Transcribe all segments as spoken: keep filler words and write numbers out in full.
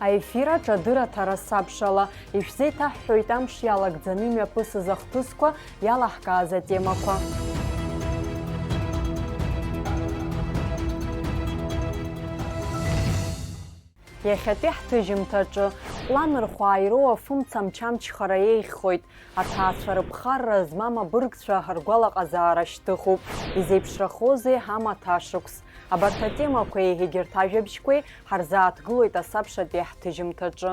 Аефир аҿы адырраҭара сабшала, ишәзеиҭаҳҳәоит амш иалагӡаны имҩаԥысыз ахҭысқәа, иалаҳкааз атемақәа. Иахьатәи ҳҭыжьымҭаҿы, Ҟәланырхәаа ироу афымца амчамчхара еиӷьхоит. Аҭаацәа рыԥхарра змам абыргцәа ргәалаҟазаара шьҭыхуп. Изеиԥшрахозеи ҳамаҭ ашықәс? Абарҭ атемақәеи егьырҭ ажәабжьқәеи ҳарзааҭгылоит асабшатәи ҳҭыжьымҭаҿы.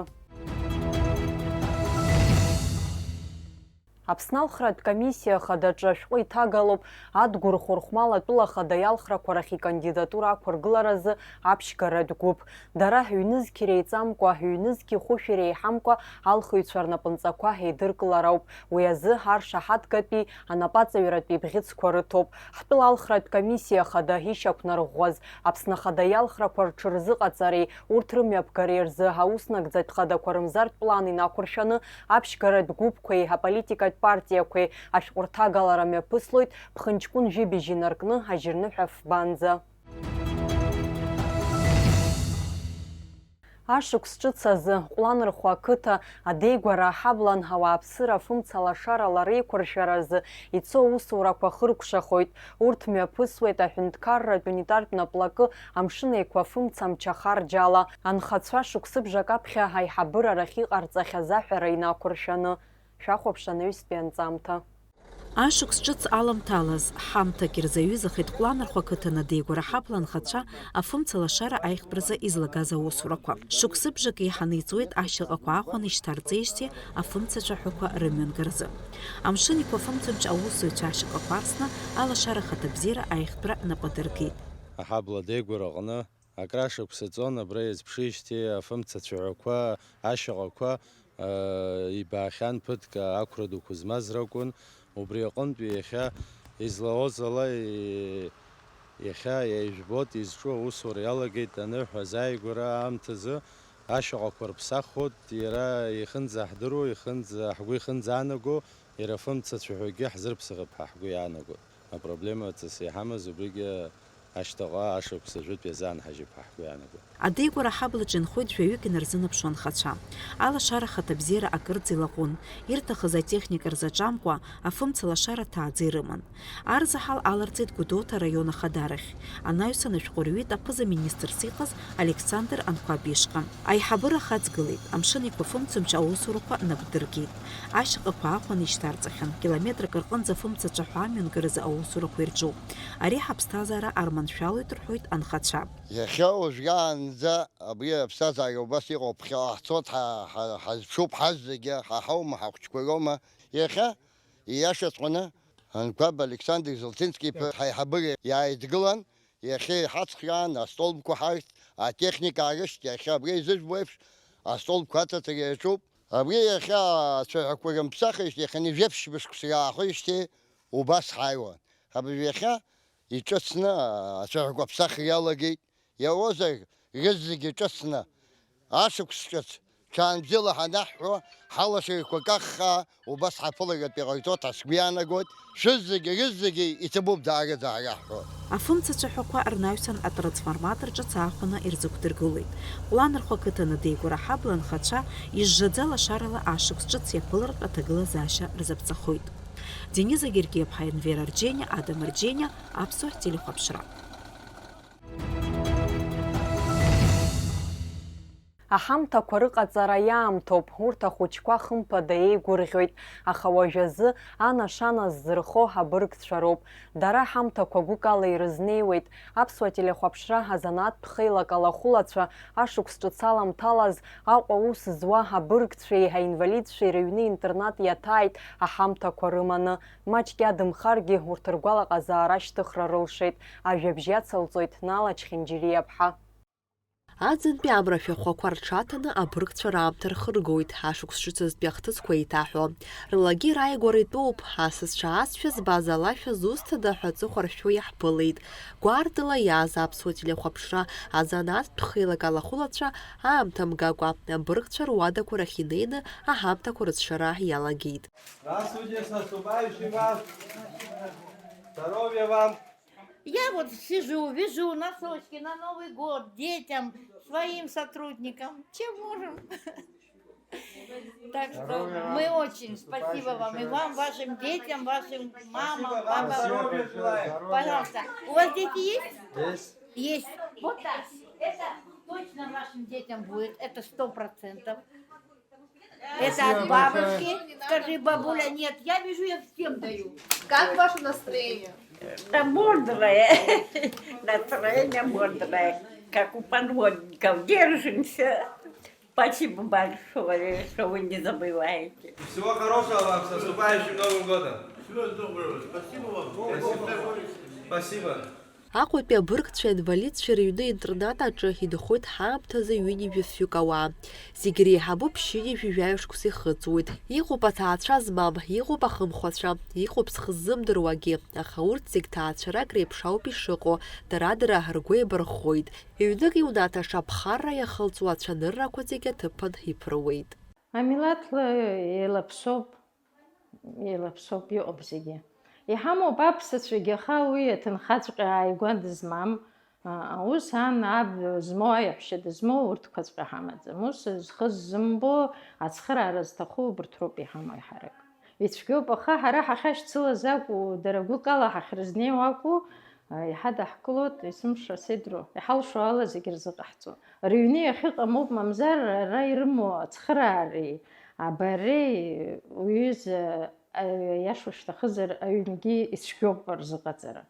Аԥсны алхратә комиссиа хадаҿы ашәҟәы иҭагалоуп Адгәыр Хәырхәмал атәыла ахада иалхрақәа рахь икандидатура ақәыргыларазы аԥшьгаратә гәыԥ. Дара ҩнызқь иреиҵамкәа, ҩнызқь хәышә иреиҳамкәа алхыҩцәа рнапынҵақәа еидыркылар ауп. Уи азы аршаҳаҭгатәи, анапаҵаҩратәи бӷьыцқәа рыҭоуп. Ҳтәыла алхратә комиссиа хада ишьақәнарӷәӷәаз Аԥсны ахада иалхрақәа рҽырзыҟаҵареи урҭ рымҩаԥгареи рзы аус нагӡатә хадақәа рымзартә план инақәыршәаны аԥшьгаратә гәыԥқәеи аполитикатә партиақәеи ашәҟәы рҭагалара мҩаԥыслоит ԥхынҷкәын жәибжь инаркны ажьырныҳәа фбанӡа. Ашықәс ҿыц азы Ҟәланырхәа ақыҭа Адеигәара аҳаблан ауааԥсыра афымца лашарала реиқәыршәаразы ицо аусурақәа хыркәшахоит. Урҭ мҩаԥысуеит аҳәынҭқарратә унитартә наплакы Амшын Еиқәа афымца мчахарџьала. Анхацәа шықәсыбжак аԥхьа аиҳабыра рахь иҟарҵахьаз аҳәара инақәыршәаны. Шәахәаԥш анаҩстәи анҵамҭа. Ашықәс ҿыц аламҭалаз, ҳамҭак ирзаҩызахеит Ҟәланырхәа ақыҭан Адеигәара аҳабла анхацәа афымца лашара аиӷьтәразы излагаз аусурақәа. Шықәсыбжак еиҳаны иҵуеит ашьаҟақәа аахәаны ишьҭарҵеижьҭеи афымца цәаҳәақәа рымҩангаразы. Амшын Еиқәа афымцамч аусзуҩцәа ашьаҟақәа арсны алашара ахаҭабзиара аиӷьтәра нап адыркит. Аҳабла Адеигәара аҟны акрашықәса ҵуан абра иазԥшижьҭеи афымца цәаҳәақәа, ашьаҟақәа, аа, ибаахьан, ԥыҭк ақәра дуқәа змаз ракәын. Убри аҟынтәи иахьа излаоз ала, и-, иахьа иажәбоит, изҿу аусура иалагеит аныҳәа азааигәара аамҭазы ашьаҟақәа рԥсахуеит, иара ихынӡаҳдыруа, ихынӡа-, ҳгәы ихынӡаанаго, иара афымца цәаҳәагьы ҳзырԥсахып ҳәа ҳгәы иаанагоит. Апроблема ҵас иҳамаз убригьы ашьҭаҟа ашықәс жәытә иазаанҳажьып ҳәа ҳгәы иаанагоит. Адеигәара аҳаблаҿы инхоит жәаҩык инарзынаԥшуа анхацәа. Алашара ахаҭабзиара акырӡа илаҟәын, ирҭахыз атехника рзаҿамкәа, афымца лашара ҭааӡа ирыман. Арзаҳал аларҵеит Гәдоуҭа араион ахадарахь. Анаҩсан ашәҟәы рҩит аԥыза-министрс иҟаз Александр Анқәаб ишҟа. Аиҳабыра ахаҵгылеит, Амшын Еиқәа афымцамч аусурақәа нап дыркит. Ашьаҟақәа аахәаны ишьҭарҵахьан, километрак рҟынӡа афымца цәаҳәа амҩангаразы аусурақәа ирҿуп. Ари ҳаԥсҭазаара арманшәалоит, рҳәоит анхацәа. Иахьа уажәраанӡа абри аԥсҭазаара убас иҟоуп, ԥхьаҟа ҳцоит, ҳа-, ҳа-, ҳазԥшуп ҳазегьы, ҳа ҳаума, ҳахәыҷқәа роума. Иахьа, ииашаҵәҟьаны, Анқәаб Александр Золотински-иԥа ҳаиҳабыра иааидгылан, иахьа иҳацхраан астолбқәа ҳарҭ, атехника аарышьҭ, иахьа абри изыжәбо еиԥш, астолбқәа аҭаҵара иаҿуп. Абри иахьа ацәаҳәақәа рымԥсахижьҭеи иахьа жәеԥшь мышқәа раахижьҭеи убас ҳааиуан. Абыржә иахьа иҿыцны ацәаҳәақәа аԥсахра иалагеит. Иауазар, рызегьы ҿыцны, ашықәс ҿыц, ҽаанбзиала ҳанаҳҳәо, ҳалашарақәа каххаа, убас ҳаԥыларатәы иҟаиҵоит ҳәа сгәы иаанагоит. Шәызегьы, рызегьы иҭабуп даараӡа ҳара ҳҳәо. Афымца цәаҳәақәа рнаҩсан атрансформатор ҿыц аахәаны ирзықәдыргылоит. Ҟәланырхәа ақыҭан Адеигәара аҳабла анхацәа ижжаӡа лашарала ашықәс ҿыц иаԥылартә аҭагылазаашьа рзаԥҵахоит. Дениза Гергиаԥҳа, Енвер Арџьениа, Адам Арџьениа, Аԥсуа телехәаԥшра. Аҳамҭақәа рыҟаҵара иаамҭоуп, урҭ ахәыҷқәа хымԥада еигәырӷьоит, аха уажәазы анашана ззырхо абыргцәа роуп. Дара ҳамҭақәа гәыкала ирызнеиуеит. Аԥсуа телехәаԥшра азанааҭтә хеилак алахәылацәа ашықәс ҿыц аламҭалаз Аҟәа аус зуа абыргцәеи аинвалидцәеи рыҩны интернат иаҭааит аҳамҭақәа рыманы. Маҷк иадымхаргьы, урҭ ргәалаҟазаара ашьҭыхра рылшеит. Ажәабжь иацылҵоит Нала Чхинџьириаԥҳа. Аӡынтәи амра ашәахәақәа рҽаҭаны абыргцәа раамҭа рхыргоит, ашықәс ҿыцызтәи ахҭысқәа еиҭаҳәо. Рлагьы рааигәара итәоуп, асасцәа аасцәа збаз алашәа зусҭада ҳәа аҵыхәа ршәо иаҳԥылеит. Гәаартыла иааз аԥсуа телехәаԥшра азанааҭтә хеилак алахәылацәа аамҭа мгакәа, абыргцәа руадақәа рахь инеины аҳамҭақәа рыцәшара иалагеит. Здравствуйте, с наступающим вас! Здоровья вам! Я вот сижу, вяжу носочки на Новый год детям, своим сотрудникам. Чем можем? Так что мы очень спасибо вам и вам, вашим детям, вашим мамам, папам. Пожалуйста. У вас дети есть? Есть. Есть. Вот так. Это точно вашим детям будет. Это сто процентов. Это от бабушки. Скажи, бабуля, нет, я вижу, я всем даю. Как ваше настроение? Да бодрое. Настроение бодрое. Как у подводников. Держимся. Спасибо большое, что вы не забываете. Всего хорошего вам, с наступающим Новым годом! Всего доброго, спасибо вам. Спасибо. Спасибо. Аҟәатәи абыргцәа инвалидцәа рыҩны-интернат аҿы инхоит ҳаамҭазы ҩынҩажәа фҩык ауаа. Зегь реиҳабы ԥшьынҩажәи жәаҩа шықәса ихыҵуеит. Иҟоуп аҭаацәа змам, иҟоуп ахымхәацәа, иҟоуп зхы ззымдыруагьы, аха урҭ зегь ҭаацәарак реиԥш ауп ишыҟоу, дара-дара ргәы еибарӷәӷәоит. Ҩнык иунаҭаша аԥхарра иахылҵуа ацәаныррақәа зегь аҭыԥан иԥыруеит. Амилаҭла еилаԥсоуп, еилаԥсоуп, иҟоуп зегьы. Иҳамоуп аԥсацәагьы, аха уи аҭынхаҵәҟьа ааигәа дызмам, а, аус ан, аб змоу, аиаҳәшьа дызмоу, урҭқәаҵәҟьа ҳамаӡам. Ус зхы ззымбо, ацхыраара зҭаху убырҭ роуп иҳамоу еиҳарак. Ицәгьоуп, аха ҳара ҳахьашьцылаз акәу, дара гәыкала ҳахьрызнеиуа акәу, а, иҳадаҳкылоит, есымша седру, иҳалшо ала зегь рзыҟаҳҵо. Рыҩны иахьыҟам ауп, мамзар ара ирымоу ацхыраареи абареи уҩыза, а, иашоу шәҭахызар, аҩнгьы ицәгьоуп рзыҟаҵара.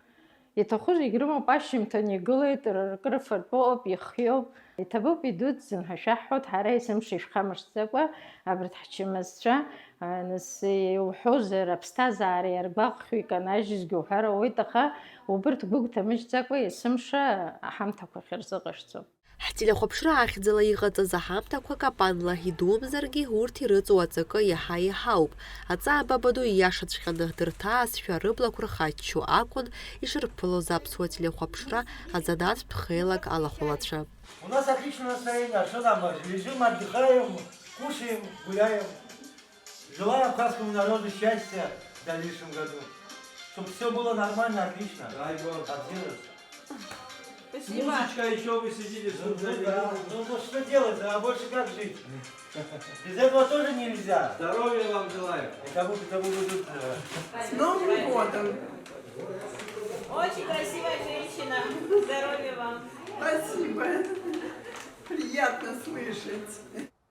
Иҭаху зегь рымоуп, ашьжьымҭан игылеит, р-, ркрыфатәоуп, ихиоуп. Иҭабуп, идуӡӡан ҳәа шәаҳҳәоит, ҳара есымша ишәхамышҭӡакәа, абарҭ ҳчымазцәа, а, нас иуҳәозар, аԥсҭазаара иаргәаҟхьоу иканажьызгьы уҳәар ауеит, аха убырҭ гәыгәҭамыжьӡакәа есымша аҳамҭақәа ахьырзыҟашәҵо. Ҳтелехәаԥшра ахьӡала иҟаҵаз аҳамҭақәа капанла идумзаргьы, урҭ ирыҵоу аҵакы иаҳа еиҳауп. Аҵаа бабаду ииашаҵәҟьаны дырҭаазшәа рыблақәа рхаччо акәын ишырԥылоз аԥсуа телехәаԥшра азанааҭтә хеилак алахәылацәа. У нас отличное настроение, а что там, лежим, отдыхаем, кушаем, гуляем. Желаю абхазскому народу счастья в дальнейшем году. Чтоб всё было нормально, отлично. Дай Бог. От сердца. Спасибо. Музычка, ещё вы сидите, ну, слушаете, ну да, ну, ну, что делать, а больше как жить? Без этого тоже нельзя. Здоровья вам желаю. И кому-то, кому будут, э, С Новым годом! Очень красивая женщина. Здоровья вам. Спасибо. Приятно слышать.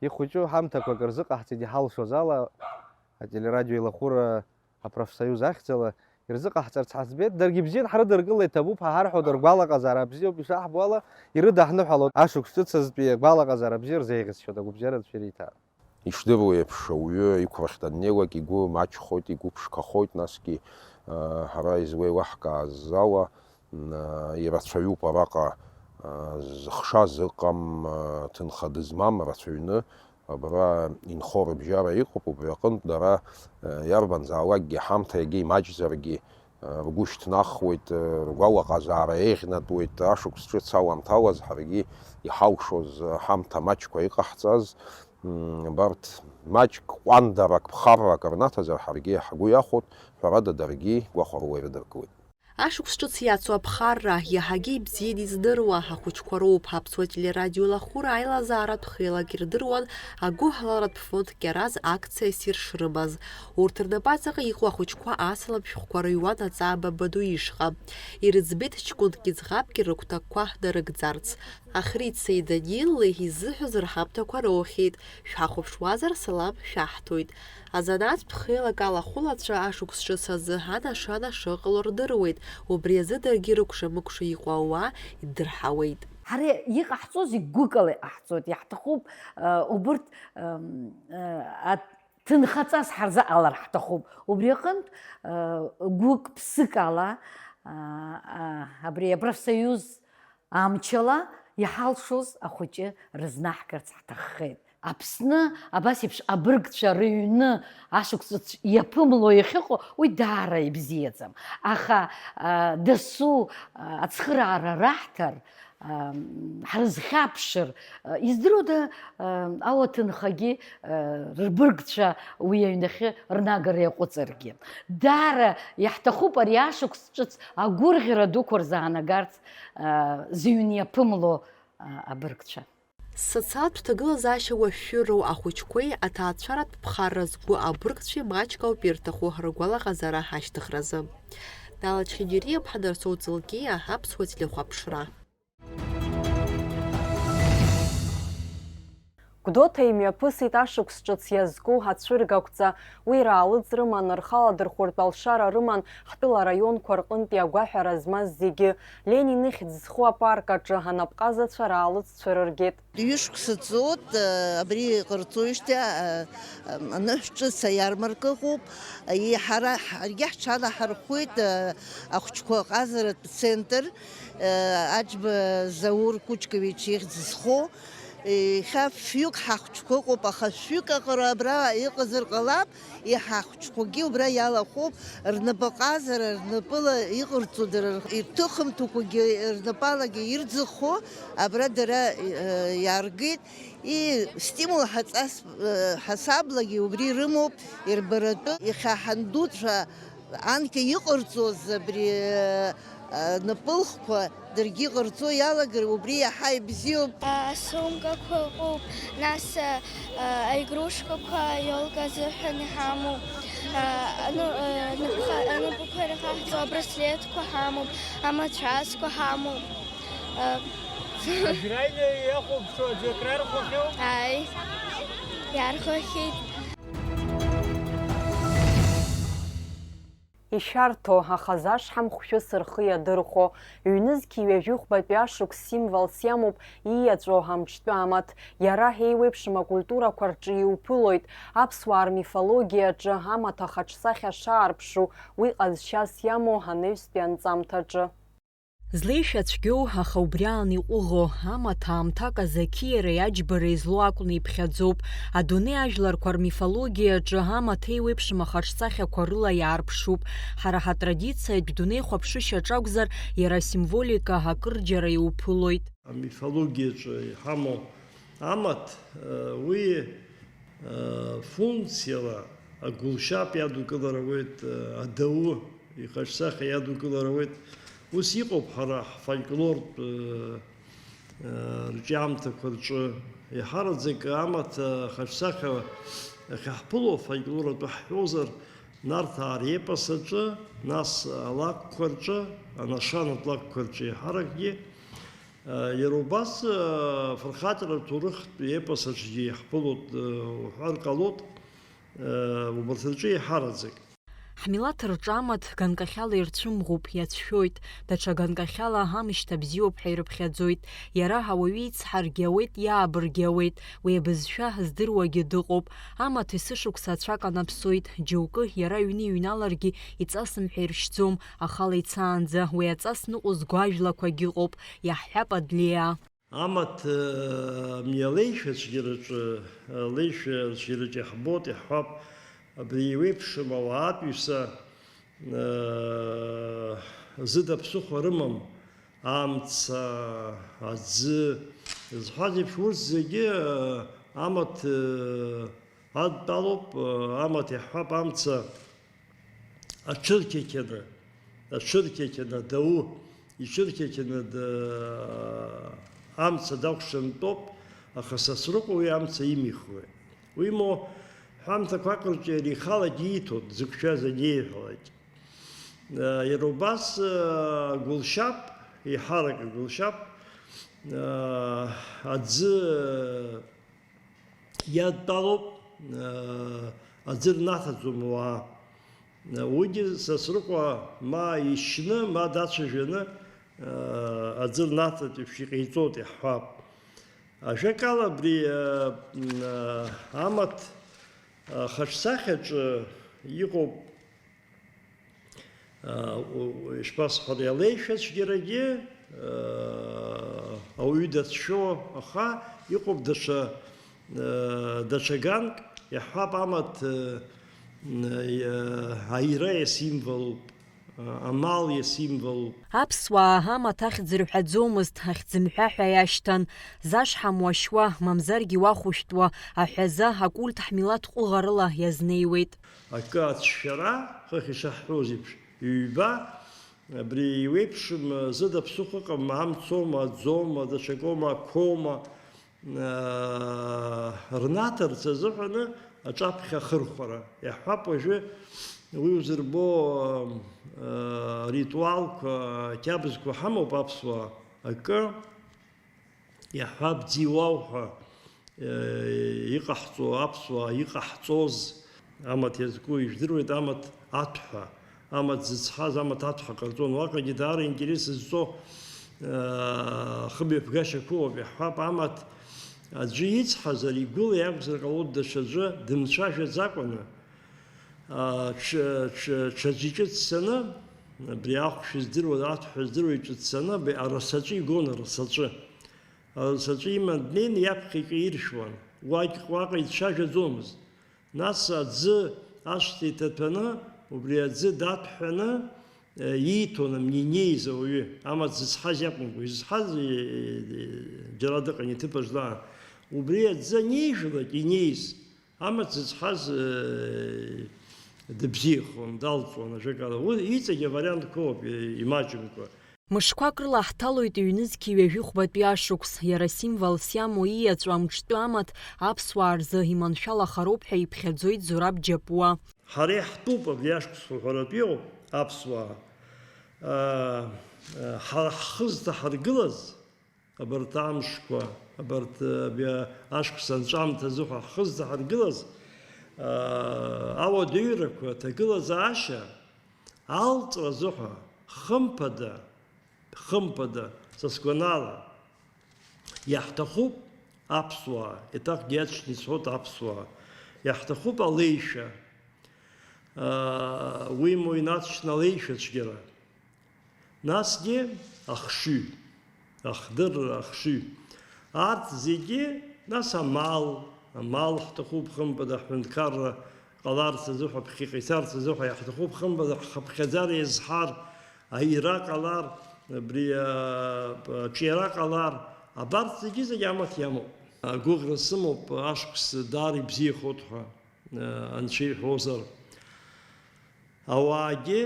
Ихәыҷу ҳамҭақәак рзыҟаҳҵеит иҳалшоз ала, ателерадиоеилахәыра апрофсоиуз ахьӡала ирзыҟаҳҵарц ҳаӡбеит, даргьы бзиан ҳрыдыркылеит, ҭабуп ҳәа ҳарҳәоит, ргәалаҟазаара бзиоуп ишаҳбо ала, ирыдаҳныҳәалоит, ашықәс ҿыц азтәи агәалаҟазаара бзиа рзеиӷьасшьоит, агәыбзиараҵәҟьа ириҭар. Ишдыруа еиԥш, ауаҩы иқәрахь даннеилак игәы маҷхоит, игәы ԥшқахоит, насгьы, а, ҳара излеилаҳкааз ала, м, а, ирацәаҩуп араҟа, а, зыхшаз ыҟам, а, ҭынха дызмам рацәаҩны абра инхо рыбжьара иҟоуп, убри аҟынтә дара, а, иарбанзаалакгьы ҳамҭа иагьа имаҷзаргьы, ргәы шьҭнахуеит, ргәалаҟазаара еиӷьнатәуеит, ашықәс ҿыц аламҭалаз ҳаргьы иҳалшоз ҳамҭа маҷқәа иҟаҳҵаз, м, абарҭ маҷк ҟәандарак, ԥхаррак рнаҭазар ҳаргьы ҳгәы иахәоит, ҳәарада, даргьы гәахәарыла ирыдыркылеит. Ашықәс ҿыц иацу аԥхарра иаҳагьы ибзианы издыруа ахәыҷқәа роуп. Аԥсуа телерадиоеилахәыра аилазааратә хеилак ирдыруан агәыҳаларатә фонд Кьараз акциа ссир шрымаз. Урҭ рнапаҵаҟа иҟоу ахәыҷқәа асалам шәҟәқәа рыҩуан аҵаа бабаду ишҟа. Ирыӡбеит ҷкәынгьы ӡӷабгьы рыгәҭакқәа нарыгӡарц. Ахрицеи Даниеллеи изыҳәаз рҳамҭақәа роухьеит, шәҳахәаԥшуазар, салам шәаҳҭоит. Азанааҭтә хеилак алахәылацәа ашықәс ҿыц азы анашана шыҟало рдыруеит, убри азы даргьы рыкәша-мыкәша иҟоу ауаа иддырҳауеит. Ҳара иҟаҳҵо зегь гәыкала иҟаҳҵоит, иаҳҭахуп, э, убырҭ, эм, э, аҭынхаҵас ҳарзыҟалар ҳҭахуп. Убри аҟынтә, э, гәык-ԥсык ала, а, а, абри апрофсоиуз амчала иҳалшоз ахәыҷы рызнаҳгарц ҳҭаххеит. Аԥсны абас еиԥш абыргцәа рыҩны ашықәс ҿыц иаԥымло иахьыҟоу, уи даара ибзиаӡам. Аха, а, дасу, а, ацхыраара раҳҭар, ҳрызхьаԥшыр, издыруада, ауаҭынхагьы рбыргцәа уи аҩнахьы рнагара иаҟәыҵыргьы. Даара иаҳҭахуп ари ашықәс ҿыц агәырӷьара дуқәа рзаанагарц зыҩн иаԥымло абыргцәа. Социалтә ҭагылазаашьа уашәшәыроу ахәыҷқәеи аҭаацәаратә ԥхарра зқәу абыргцәеи маҷк ауп ирҭаху ргәалаҟазаара ашьҭыхразы. Дала Чхьиџьариа-ԥҳа Нарсоу Ҵлкиа, Аԥсуа телехәаԥшра. Гәдоуҭа имҩаԥысит ашықәс ҿыц иазку ацәыргақәҵа. Уи раалыҵ рыман, рхы аладырхәыртә алшара рыман ҳтәыла араионқәа рҟынтәи агәаҳәара змаз зегьы. Ленин ихьӡ зху апарк аҿы анапҟазацәа раалыҵ цәырыргеит. Ҩышықәса ҵуеит, абри иҟарҵоижьҭеи, аныҳәа ҿыц аиармарка ыҟоуп. Ҳара ҳаргьы ҳҽалаҳархәуеит, ахәыҷқәа ҟазаратә центр, Аџьба Заур Кучкович ихьӡ зху. Иахьа фҩык ҳахәыҷқәа ыҟоуп, аха шәҩык аҟара абра иҟазар ҟалап, иҳахәыҷқәагьы убра иалахәуп, рнапы ҟазара, рнапыла иҟарҵо дара ирҭыхымҭақәагьы рнапалагьы ирӡахо абра дара, э, иааргеит. И стимул ҳаҵас, э, ҳасаблагьы убри рымоуп, ирбаратәы. Иахьа ҳандуцәа анкьа иҟарҵоз абри, э, напылхқәа даргьы иҟарҵо иалагар, убри иаҳа ибзиоуп. Асумкақәа ыҟоуп, нас, а, аигрушкақәа, аиолка азыҳәан иҳамоуп, а, ану-, а, анапха-, анапықәа ирхаҳҵо абраслетқәа ҳамоуп, амацәазқәа ҳамоуп. А, Ажьра иахәаԥшуа аӡәы акрархәахьоу? Ааи, иархәахьеит. Ишәарҭоу, аха зашҳам хәшәыс рхы иадырхәо, ҩнызқьи ҩажәихәбатәи ашықәс символс иамоуп ииаҵәоу амҿтәы амаҭ. Иара еиуеиԥшым акультурақәа рҿы иуԥылоит. Аԥсуаа рмифологиаҿы амаҭ ахаҿсахьа шаарԥшу, уи ҟазшьас иамоу анаҩстәи анҵамҭаҿы. Злеишәа цәгьоу, аха убриаан иҟәыӷоу, амаҭ аамҭак азы ақьиареи аџьбареи злоу акәны иԥхьаӡоуп. Адунеи ажәларқәа рмифологиаҿы амаҭ еиуеиԥшым ахаҿсахьақәа рыла иаарԥшуп. Ҳара ҳатрадициатә дунеихәаԥшышьаҿ акәзар, иара асимволика акырџьара иуԥылоит. Амифологиаҿы иҳамоу амаҭ, уи, функциала агәылшьап иадукылар ауеит, адау ихаҿсахьа иадукылар ауеит. Ус иҟоуп ҳара ҳфольклортә, э, э, рҿиамҭақәа рҿы. Еиҳараӡак амаҭ, э, хаҿсахьа ахьаҳԥыло фольклор атәы ҳҳәозар, Нарҭаа репос аҿы, нас алакәқәа рҿы, анашанатә лакәқәа рҿы еиҳаракгьы, э, иара убас, э, афырхаҵаратә ҭоурыхтә епос аҿгьы иаҳԥылоит, э, уҳәар ҟалоит, э, убарҭ рҿы еиҳараӡак. Ҳмилаҭ рҿы амаҭ ганкахьала ирцәымӷуп, иацәшәоит, даҽа ганкахьала амшьҭа бзиоуп ҳәа ирыԥхьаӡоит. Иара ауаҩы ицҳаргьы ауеит, иаабыргьы ауеит, уи абызшәа здыруагьы дыҟоуп. Амаҭ есышықәса ацәак анаԥсоит, џьоукы иара аҩны иҩналаргьы иҵасым ҳәа иршьӡом, ахала ицаанӡа, уи аҵас ныҟәызго ажәлақәагь ыҟоуп, иаҳҳәап, адлеиа. Амаҭ, э, мҩа леишәа цәгьараҿы, э, леишәа цәгьараҿы иаҳбоит, иаҳҳәап, абри еиуеиԥшым ауаатәыҩса, э, зыда ԥсыхәа рымам, амца, аӡы, зҳәаз еиԥш, урҭ зегьы, э, амаҭ, э, адтәалоуп, э, амаҭ иаҳҳәап, амца, аҽырқьақьаны, аҽырқьақьаны адау, иҽырқьақьаны да-, амца дакәшан дтәоуп, аха Сасрыҟәа уи амца имихуеит. Уимоу, ҳәамҭақәак рҿы иара ихалагьы ииҭоит, дзықәшәаз анеиҳәалак. Иара убас, гәылшьап, еиҳарак гәылшьап, аӡы иадтәалоуп, аӡы рнаҭаӡом ауаа. Уигьы Сасрыҟәа ма ишьны, ма дацәажәаны, аӡы рнаҭатәушәа иҟаиҵоит, иаҳҳәап. Ажәакала, абри амаҭ хаҿсахьаҿы иҟоуп. Ишԥасҳәари, алеишәа цәгьарагьы ауаҩы дацәшәо, аха иҟоуп даҽа, даҽа ганк, иаҳҳәап, амаҭ аира иасимволуп. амал иасимволуп. Аԥсуаа амаҭ ахьӡ рҳәаӡомызт, ахьӡымҳәа ҳәа иашьҭан. Зашҳам уашьуа, мамзаргьы уахәышәтәуа, аҳәаза, акульт ҳмилаҭ ҟәыӷарыла иазнеиуеит. Акы ацәшәара, хыхь ишаҳҳәоз еиԥш, ҩба, абри еиуеиԥшым зыда ԥсыхәа ыҟам, амцоума, аӡоума, даҽакоума, ақәоума, рнаҭарц азыҳәаны аҿаԥхьа ахырхәара. Иаҳҳәап, уажәы уи узырбо ритуалқәа, ақьабзқәа ҳамоуп аԥсуаа, акы, иаҳҳәап, ӡиуау ҳәа иҟаҳҵо, аԥсуаа иҟаҳҵоз, амаҭ иазку ижәдыруеит, амаҭ аҭәҳәа, амаҭ зыцҳаз, амаҭ аҭәҳәа ҟарҵон. Уаҟагьы даара интерес зҵо хыбҩаԥгашьақәоуп. Иаҳҳәап, амаҭ аӡәы ицҳазар, игәыла иакәзар ҟалоит, даҽаӡәы дымцәажәаӡакәаны, ҽаӡә иҿы дцаны, абри ахәшә здыруа, аҭәҳәа здыруа иҿы дцаны, арасаҿы игон, арасаҿы. Арасаҿы иман днеины иаԥхьа иҿаиршәуан. Уагь уаҟа ицәажәаӡомызт. Нас аӡы ашҭа иҭаҭәаны, убри аӡы даҭәҳәаны ииҭон амни инеиз ауаҩы, амаҭ зыцҳаз иакәымкәа, изыцҳаз џьара дыҟан иҭыԥаҿ даан. Убри аӡы анижәлак инеиз, амаҭ зыцҳаз дыбзиахон, далҵуан ажәакала. Уи иҵегь авариантқәоуп имаҷымкәа. Мышқәак рыла ҳҭалоит ҩнызқьи ҩажәи хәбатәи ашықәс, иара символс иамоу ииаҵәоу амҿтәы амаҭ аԥсуаа рзы иманшәалахароуп ҳәа иԥхьаӡоит Зураб Џьапуа. Ҳара иаҳтәуп абри ашықәс ҳәа уҳәаратәы иҟоуп аԥсуаа. Ҳара ҳхы зҭаҳаргылаз абарҭ амшқәа, абарҭ абри ашықәс анҵәамҭазы ҳәа ҳхы зҭаҳаргылаз ауадаҩрақәа, аҭагылазаашьа алҵразы ҳәа, хымԥада, хымԥада, са сгәанала, иаҳҭахуп аԥсуаа, еиҭахгьы иаҵшьны исҳәоит аԥсуаа, иаҳҭахуп алеишәа, уимоу инаҵшьны алеишәа цәгьара. Насгьы ахшыҩ, ахдырра, ахшыҩ. Арҭ зегьы, нас амал, амал ҳҭахуп, хымԥада, ҳҳәынҭқарра ҟаларц азыҳәа, ԥхьаҟа ицарц азыҳәа иаҳҭахуп, хымԥада, ҳхыԥхьаӡара иазҳар, аира ҟалар, абри, аҿиара ҟалар, абарҭ зегьы-зегьы амаҭ иамоуп. Агәыӷра сымоуп, ашықәс даара ибзиахоит ҳәа, анцәа иҳәозар. Ауаагьы,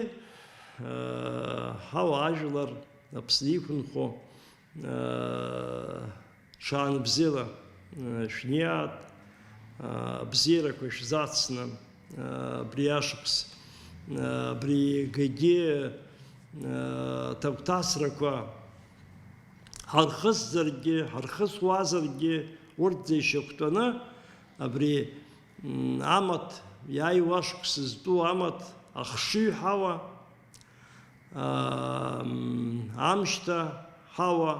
ҳауаажәлар, Аԥсны иқәынхо, ҽаанбзиала шәниаат, абзиарақәа шәзацны, абри ашықәс, абри егагьы ҭагәҭасрақәа ҳархысзаргьы, ҳархысуазаргьы, урҭ зеишьақәтәаны абри амаҭ, иааиуа ашықәс зтәу амаҭ ахшыҩ ҳауа, амшьҭа ҳауа,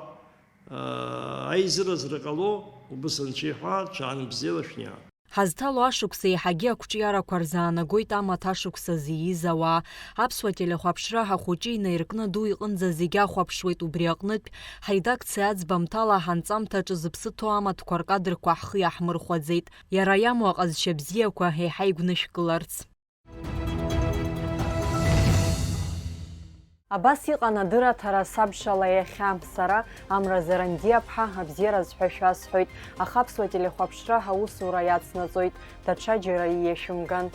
аизыразра ҟало, убыс анцәа иҳәа, ҽаанбзиала шәниа. Ҳазҭало ашықәс еиҳагьы ақәҿиарақәа рзаанагоит амаҭ ашықәс азы ииз ауаа. Аԥсуа телехәаԥшра ҳахәыҷы инаиркны ду иҟынӡа зегьы ахәаԥшуеит, убри аҟнытә, ҳредакциа аӡбамҭала ҳанҵамҭаҿы зыԥсы ҭоу амаҭқәа ркадрқәа ҳхы иаҳмырхәаӡеит. Иара иамоу аҟазшьа бзиақәа еиҳа игәнышәкыларц. Абас иҟан адырраҭара Сабшала иахьа. Сара, Амра Зарандиаԥҳа, абзиараз ҳәа шәасҳәоит, аха аԥсуа телехәаԥшра аусура иацнаҵоит, даҽаџьара ииашәымган.